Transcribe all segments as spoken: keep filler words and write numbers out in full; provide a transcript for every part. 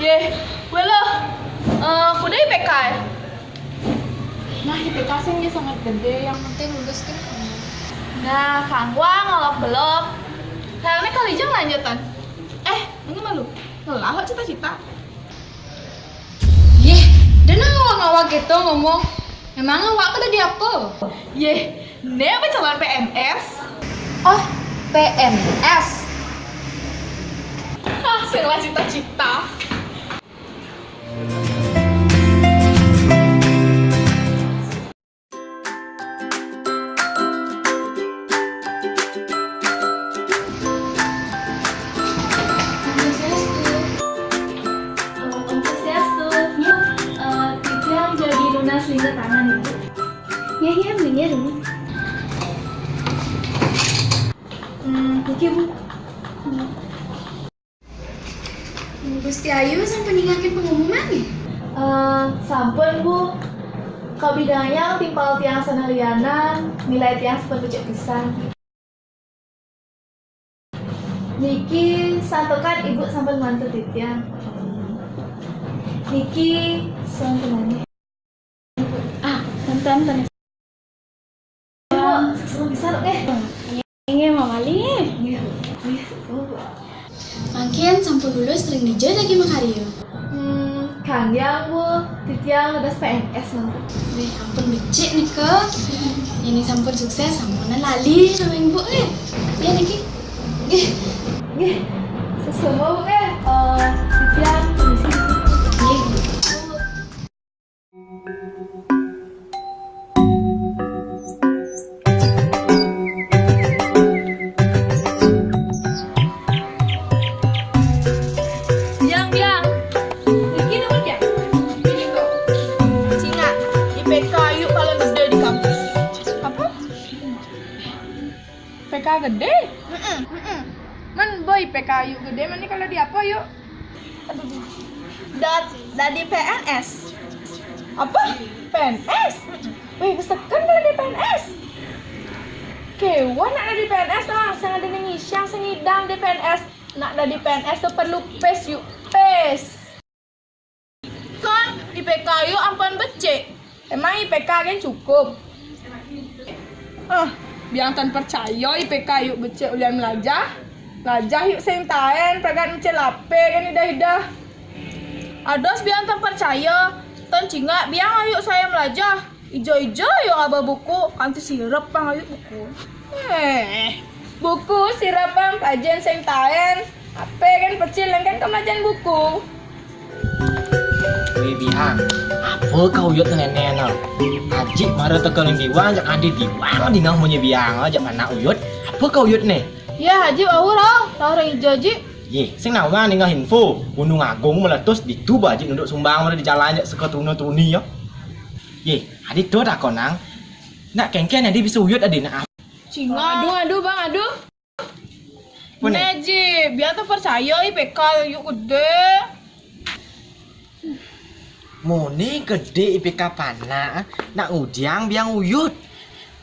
Yeh, wéh lo. Eh, kuda I P K. Nah, I P K sing yeh sangat gedé, yang penting lulus kan. Nah, kang wang ngelok belok. Kayaknya kali jeng lanjutan. Eh, ini malu. Ngelah cita-cita. Yeh, dena ngawak-ngawak gitu ngomong. Emang awak tuh dadi apa? Yeh, né apa calon P N S? Oh, P N S. Ah, sing lah cita-cita. Om Swastiastu. Eh, Om Swastiastu. Yuk, eh, titiang jadi nunas lingga tangan, Ibu. Ya, ya, Bu, ya, Bu. Hmm, oke, Bu. Gusti Ayu sampun ningakin pengumuman ya? Eh, sampun, Bu. Kabidang timpal tiang sané lianan, nilai tiang sampun becik pisan. Niki santukan Ibu sampun mantu titiang. Niki santunannya. Ah, enten, enten. Ibu, sukses pisan, nggih. Nggih, mamali. Nggih, nggih, Bu. Mangkin sampun lulus ring dija jagi makarya? Hmm, kang yang, Bu, titiang dados P N S, nggih. Wih, ampun becik nika. Yén sampun sukses, sampunan lali ring Ibu, nggih. Ya, niki. Nggih, nggih. Sesama, Bu, nggih. Eh, titiang permisi. Nggih. Biang, Biang. Niki nuwun, Biang. Niki kok. Cingak, I P K Ayu paling gedé di kampus. Apa? I P K gedé? Heeh, heeh. Men boy I P K Ayu gedé, men kalau di apa, Yu? Aduh. Dat-, dadi P N S. Apa? P N S? Wih, beseken kalau di P N S. Kéwan nak dadi P N S, ah, sing ada ning isyang, sing ngidang di P N S. Nak dadi P N S tuh perlu pés, Yu. Pés. Kan I P K Ayu ampun becik. Emang I P K kan cukup? Ah, Biang tan percaya I P K Ayu becik ulian melajah. Melajah Yu sing taén, pragat mecil apé kan idah-idah. Ados Biang tan percaya, tan cingak Biang Ayu saya melajah. Ijo-ijo Yu ngaba buku, kanti sirep pang Ayu buku. Eh, buku sirep pang pajén sing taén. Apé kan pecil kan kemajan buku. Wih, Biang, apa kau Uyut ngené no? Ajik mara teka ning diwang, jak adi diwang dina munyi Biang, jak anak Uyut. Apa kau Yud ni? Ya, Haji, wau rauh, rauh orang ijo, Ji. Ye, sing nawang ningeh info, Gunung Agung meletus ditu ba Haji nunduk sumbang mara di jalan jak seka truna-truni ya. Ye, adi tu takonang. Nak kengken adi bisa uyut adi nak. Cinga. Aduh, aduh, Bang, aduh. Apa ni? Nah, Ji, biar tu percaya I P K Ayuk gede. Mone gede I P K panak, nak ngudiang biang uyut.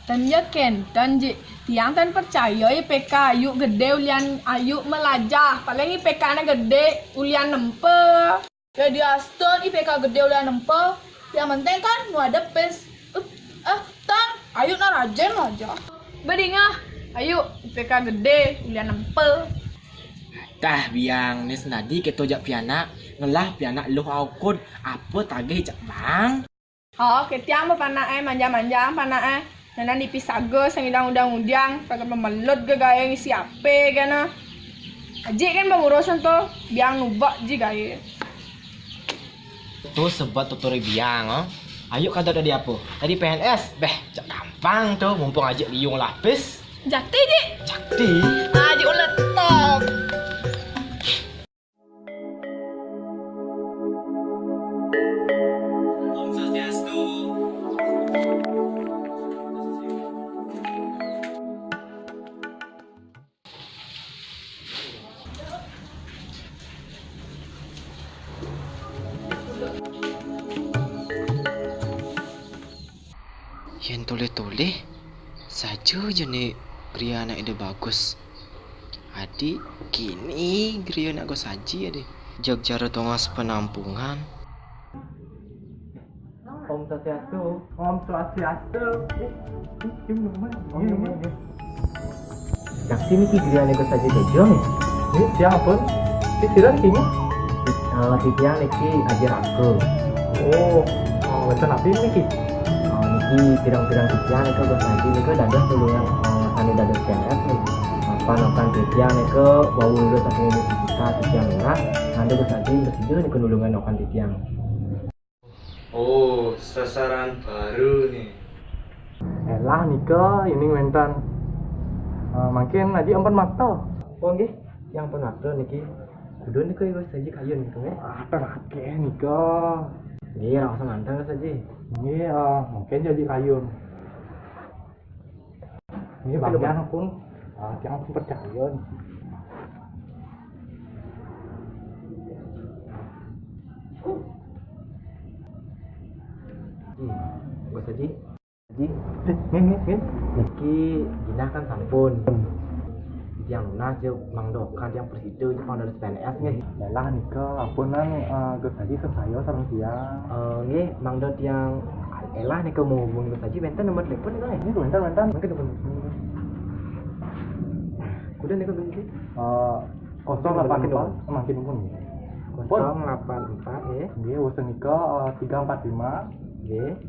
Tan ya kenten, Ji. Tiang tan percaya I P K Ayuk gede ulian Ayuk melajah. Paling I P K-ne gede ulian nempa. Ya diaston I P K gede ulian nempa. Yang penting kan nu ada pes. Eh, eh, tan, Ayuk nak rajin melajah. Bedingah, Ayuk I P K gede ulian nempa. Tah biang, ni senadi keto jak pianak, ngelah pianak luh aukud, apa tagih jak bang? Oh, ketiang bepanak eh, manjang-manjang panak eh. Nanan dipisaga sing idang udiang-udiang, pakai pemelut ge gaye ngisi ape gana. Ajik kan pengurusan tu, biang nubak ji gaye. Tu sebab tutur biang, oh. Ayo kada tadi apa? Tadi P N S, beh, cak gampang tu, mumpung ajik liung lapis. Jakti, Ji. Jakti. Ah, Ji ulet top. Om Swastiastu. Yen toleh-toleh, saja jani griya anak Ida Bagus. Adi kini griya anak Gus Haji adi. Jagjara tongas penampungan. Om Swastiastu. Om Swastiastu. Eh, eh, eh, minuman. Oh, minuman. Nah, sini ki griya anak Gus Haji Tejo nih. Ini siapa? Ini sira niki? Eh, titiang niki Aji Raka. Oh, oh, wénten napi niki? Eh, niki pirang-pirang titiang nika Gus Haji nika dados tulungan, eh, sané dados P N S nih. Mapan-mapan titiang nika wau lulus saking universitas titiang lunas, nanti Gus Haji bersedia nika nulungan mapan titiang. Oh, sasaran baru nih. Elah nika, ining wénten. Eh, mangkin Aji ampun makta. Oh, nggih, yang ampun makta niki. Kudu nika Gus Haji kayun gitu nggih. Ah, ten akeh nika. Nggih, langsung antar Gus Haji. Nggih, eh, mungkin jadi kayun. Ini bagian pun, ah, tiang pun percaya. Hmm, Gus Haji. Haji. Eh, nggih, nggih, nggih. Niki jinah kan sampun. Tiang lunas je mangda kan tiang prasida je pang dados P N S nggih. Yalah nika, ampunan, eh, Gus Haji sesaya sareng tiang. Eh, nggih, mangda tiang elah nika menghubungi Gus Haji, wénten nomor telepon nika nggih? Nggih, wénten, wénten. Mangkin telepon. Kuda nika nggih. Eh, kosong delapan empat, mangkin pun. Kosong delapan empat nggih. Nggih, wénten nika, eh, tiga empat lima. Nggih.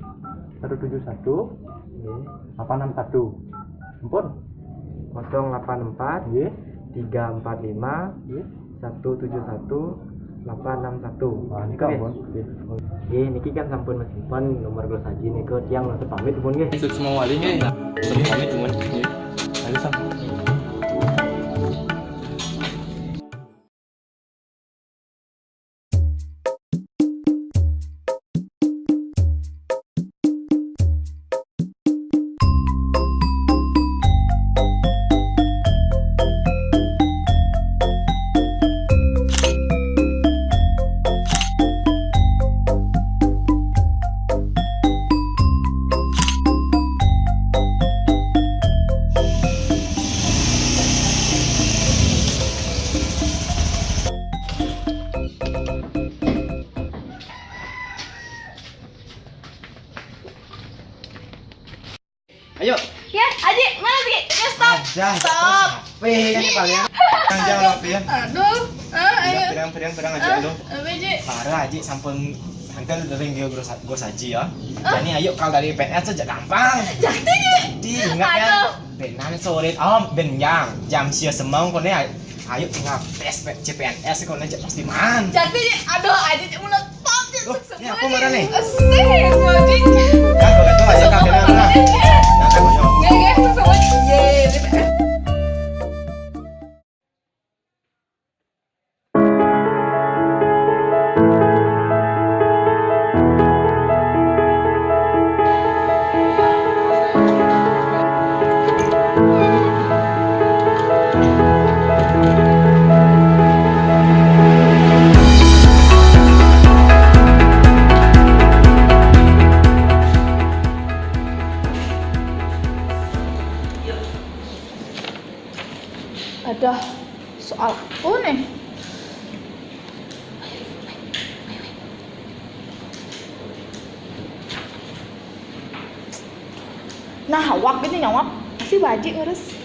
Satu tujuh satu. Nggih. Delapan enam satu. Ampun. Kosong delapan empat, nggih, tiga empat lima, nggih, satu tujuh satu, delapan enam satu. Ah, nika, nggih, ampun. Nggih. Nggih, niki kan sampun masimpen nomor Gus Haji nika, tiang langsung pamit pun nggih. Suksma wali nggih. Langsung pamit pun. Nggih. Ayo, Sam. Ayo. Ya, Aji, mana Aji? Ya, stop. Aja, stop. Apa ini paling? Jangan apa ya? Aduh, ah, ayo. Pedang, pedang, pedang aja, aduh. Apa, Ji? Parah, Aji, sampun santel dari Gus, Gus Haji ya. Jadi ayo kalau dari P N S aja gampang. Jadi, Ji. Di, ingat ya. Aduh. Benar sore, oh, ben jam, jam sia semang kone, ayo tinggal tes C P N S kone aja pasti man. Jadi, Ji, aduh, Aji, Ji, mulut top, Ji. Loh, ini apa marah nih? Asik, Ji. Nah, kalau itu aja kafe mana? Nah, kan, ya. Ya, ya, sama. Ye, gitu. Ada soal apa nih? Nah, awak gitu nyawab. Masih bajik ngurus.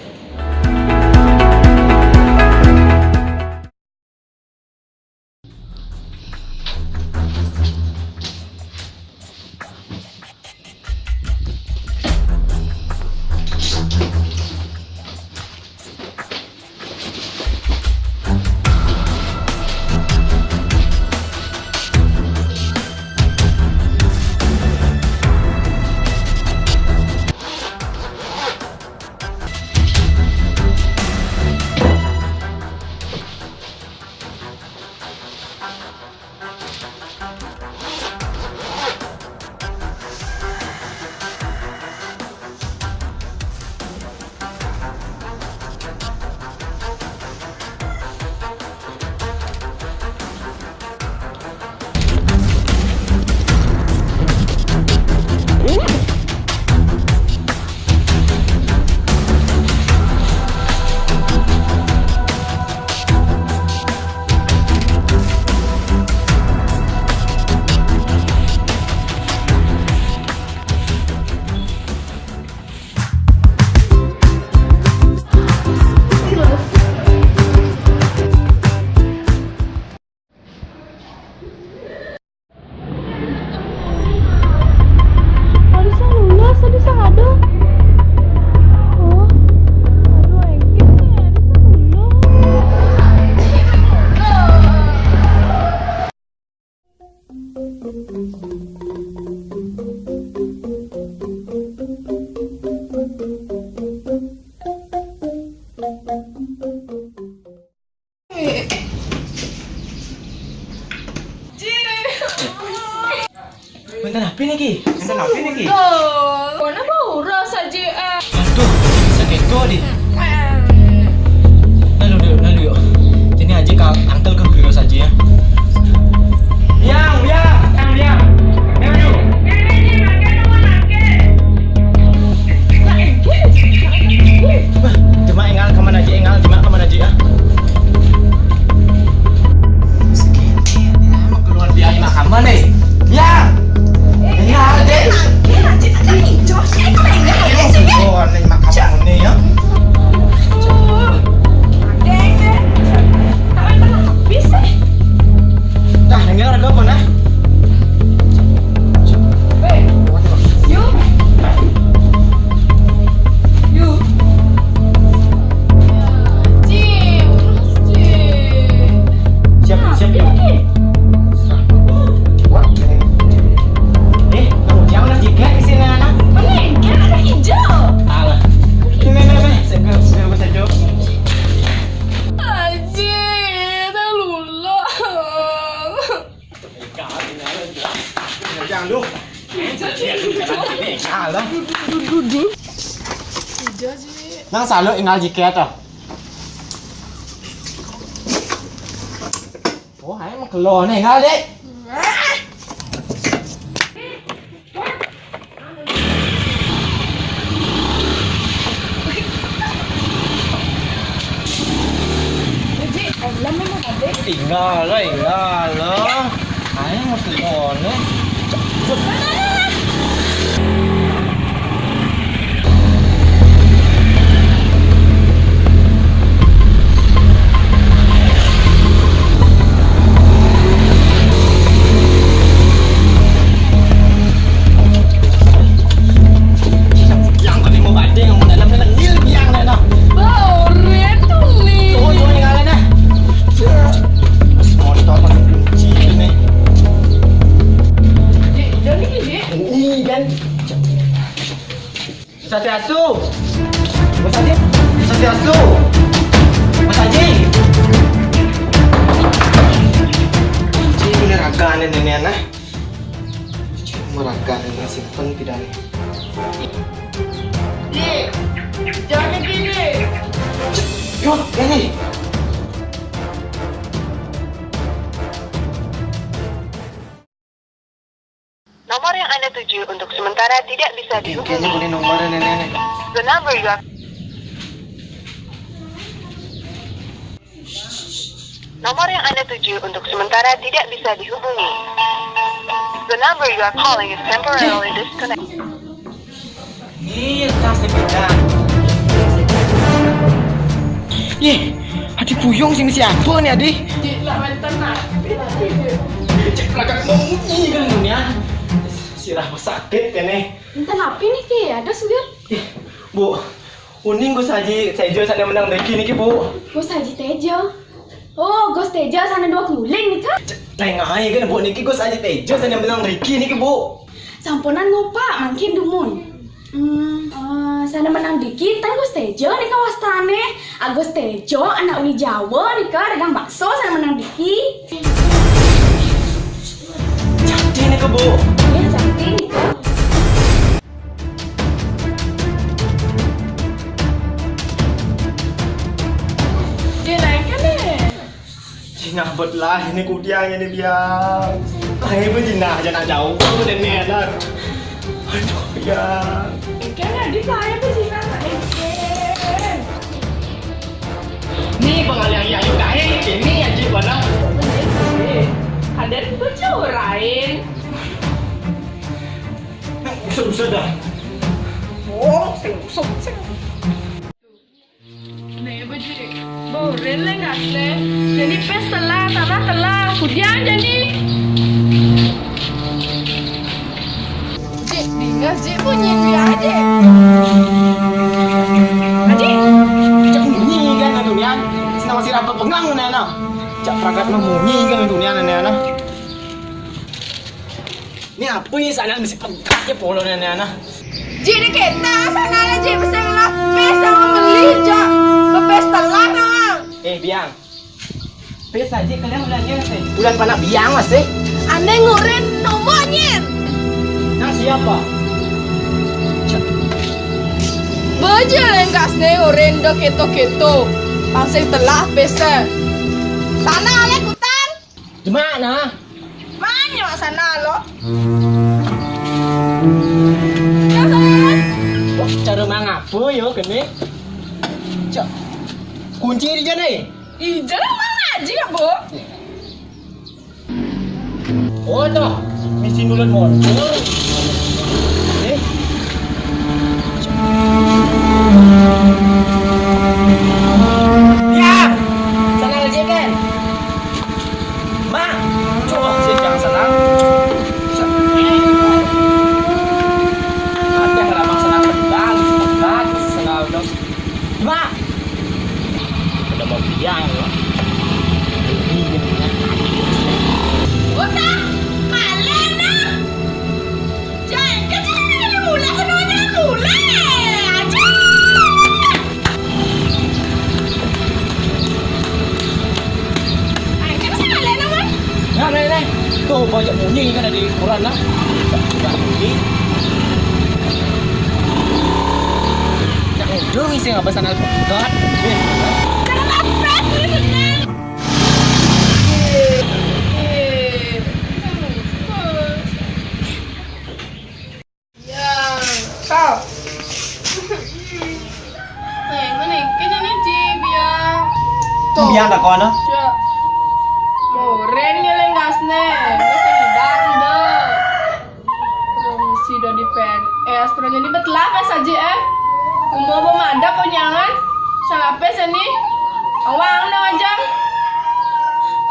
Harusnya lulus, tadi saya ada. Oh, aduh, engke nih, harusnya lulus. Mantan apa nih, Ki? Mantan apa nih, Ki? Mana bau rasa J A? Aduh, sakit kok, di. Lalu, yuk, lalu, yuk. Sini aja, Kak. Tangkel ke kiri saja, ya. Biang, biang, biang, biang. Ayo, yuk. Wah, cuma engal kemana aja, engal, cuma kemana aja, ya. Keluar biaya makaman nih. Ya. Ini ada. Oh, ini makaman ini ya. Dah, ini harga apa, nah? Yuk. Yuk. Ci, urus, Ci. Siap, siap, yuk. Wah, eh, kamu jangan lagi kayak di sini, anak. Mana yang kayak ada hijau? Alah. Ini, ini, ini. Seger, seger, seger. Aji, tak lulus. Jangan lu. Alah. Nang salu engal jiket to. Oh, ayo mah kelo nih, engal, Dek. Tinggal lah, tinggal lah. Ayo mesti kono. Yang tadi mau banding, mau dalam, dalam, nil, yang, dalam. Bau, red tuh nih. Tuh, tuh, yang lain, ah. Motor pakai kunci ini. Jadi, jadi, jadi. Ini kan. Swastiastu. Mas Haji. Swastiastu. Mas Haji. Kunci bener agak aneh nenek, nah. Kunci bener agak aneh, simpen tidak nih. Jangan gini. Yo, ini. Nomor yang Anda tuju untuk sementara tidak bisa dihubungi. Ini nomornya nenek. The number you are Nomor yang Anda tuju untuk sementara tidak bisa dihubungi. The number you are calling is temporarily disconnected. Iya, tas beda. Ih, Adi Buyung sing siapa nih, Adi? Cek lah, mantan nah. Cek pelakat mau munyi kan dunia. Sirah sakit ini. Enten apa nih, Ki? Ada suyut. Ih, Bu, uning Gus Haji Tejo sana menang deki niki, Bu. Gus Haji Tejo. Oh, Gus Tejo sana dua keliling nih, Kak. Tengah aja kan, Bu, niki Gus Haji Tejo sana menang deki niki, Bu. Sampunan ngopak, mangkin dumun. Hmm, eh, sana menang diki, ten Gus Tejo nih kawastane. Agus Tejo, anak uli Jawa nih, Kak, dagang bakso sana menang diki. Jadi nih, Bu. Iya, jadi nih, Kak. Dia naik kan deh. Jinah bet lah ini kudiang ini biang. Ayo bejinah aja nak jauh. Aku udah nelan. Aduh, biang. Kan tadi saya bejinah nak. Nih pengalih yang yuk kain ini aja mana. Ada bocor lain. Usah usah dah. Oh, sing usah sing. Nih, bejik. Boren le ngasle. Jadi pes telah, tanah telah. Hujan jadi. Jik, dingas jik bunyi dia aja. Aji. Cek bunyi kan anu nian. Senang masih rapat pengang mana anak. Cak perangkat mah bunyi kan anu nian anak. Ini apa ya sana mesti pegat ya polo nenek anak. Ji, di kita sana aja bisa ngelapis sama beli, Jo. Kepes telah, Mang. Eh, biang. Pes aja kalian bulannya sih. Bulan panak biang masih. Ane ngurin nomornya. Nang siapa? Beje lengkas ne ngurin do keto-keto. Pasing telah pesa. Sana ale kutan. Di mana? Mana sana lo? Ya, sayang. Wah, cara mangapa yo kene? Cak. Kunci di jana. Ih, jalan mana aja ya, Bu? Oh, toh. Misi nulun motor. Eh. Ya. Sana aja kan. Mak, coba sih yang senang. Ada ramah senang pedang, pedang, senang dong. Mak, udah mau biang ya. Udah, kalian dah. Jangan kecil mulai, mulai aja. Nah, nah, nah. Tuh, banyak bunyi kan ada di koran lah. Banyak bunyi. Yang udah ngisi ngapa sana pegat. Jangan apa, Ya. Kau. Eh, mana? Kayaknya nih, Ci, biar. Tuh. Biar tak kau, no? Cek. Moren ngeleng gasne. Wis ngidang, Dek. Promosi dari P N S, pernah jadi betelap ya saja, eh. Mau mau madap konyangan. Salape seni. Awang dong aja.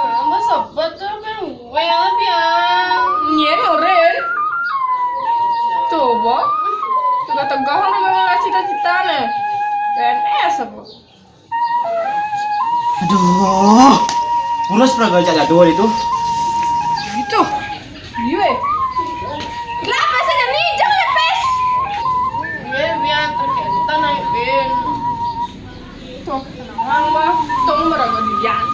Ah, mau sebet tuh, kan. Weh, biang. Nyen, Oren. Coba. Tegah-tegah orang memang cita-cita nih. P N S apa? Aduh. Ulas praga aja jadwal itu. Gitu. Iya, eh. Kenapa sih, Dani? Jangan lepes. Iya, biar terkena naik, Ben. Tuh, tenang, Bang. Tunggu, baru aku diam.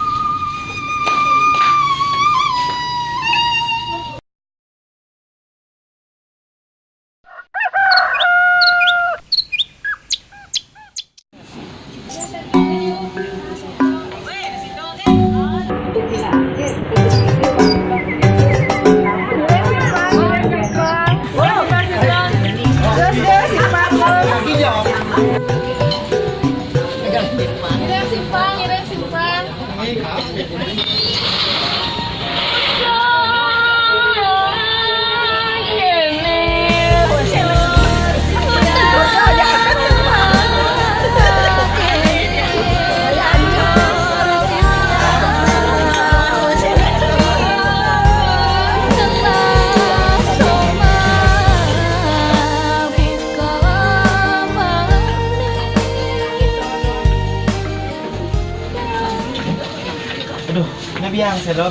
Aduh, ini biang selo.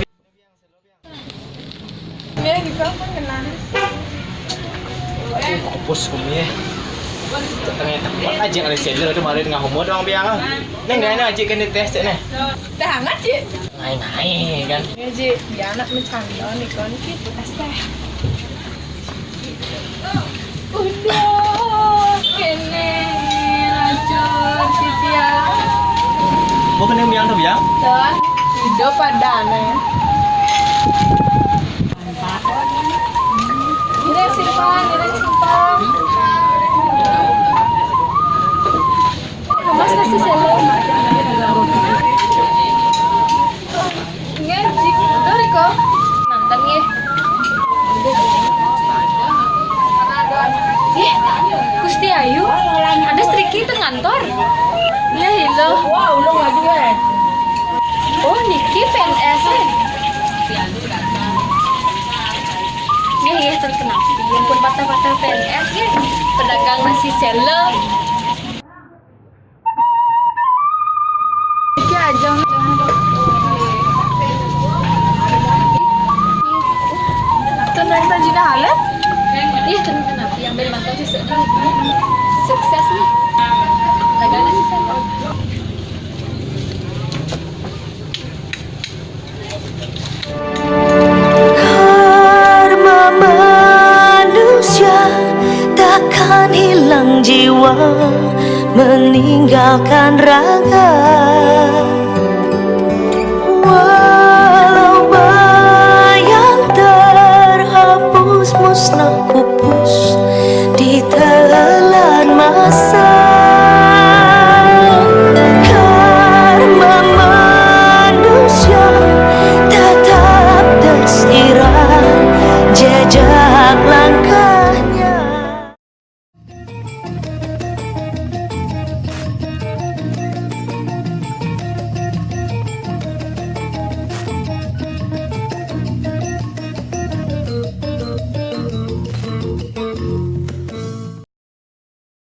Ini di bawah kan kenal. Aduh, mampus kami ya. Ternyata kuat aja kali seller itu malah tengah umur doang biang. Nih, nggak enak aja kan di tes nih. Dah hangat sih. Ngai-ngai kan. Ini aja, dia anak mencanda nih kan. Kita tes teh. Udah, kene racun Cynthia. Mau kena biang tuh biang? Dan hidup padane. Ini simpan, ini simpan. Mas nasi selo. Nggih, Jik. Betul, Riko. Nonton, nggih. Ih, Gusti Ayu, ada Sriki itu ngantor. Iya, hilo. Wah, ulung lagi, weh. Oh, niki P N S, ya? Nggih, nggih, terkenal. Ampun, patah-patah P N S, nggih. Pedagang nasi selo. Iki aja. Tenang ta Jina halep? Iya, tenang, tenang. Yang bel mantau sih. Sukses nih. Dagangan sih kan. Karma manusia takkan hilang jiwa, meninggalkan raga. Walau bayang terhapus, musnah pupus ditelan masa.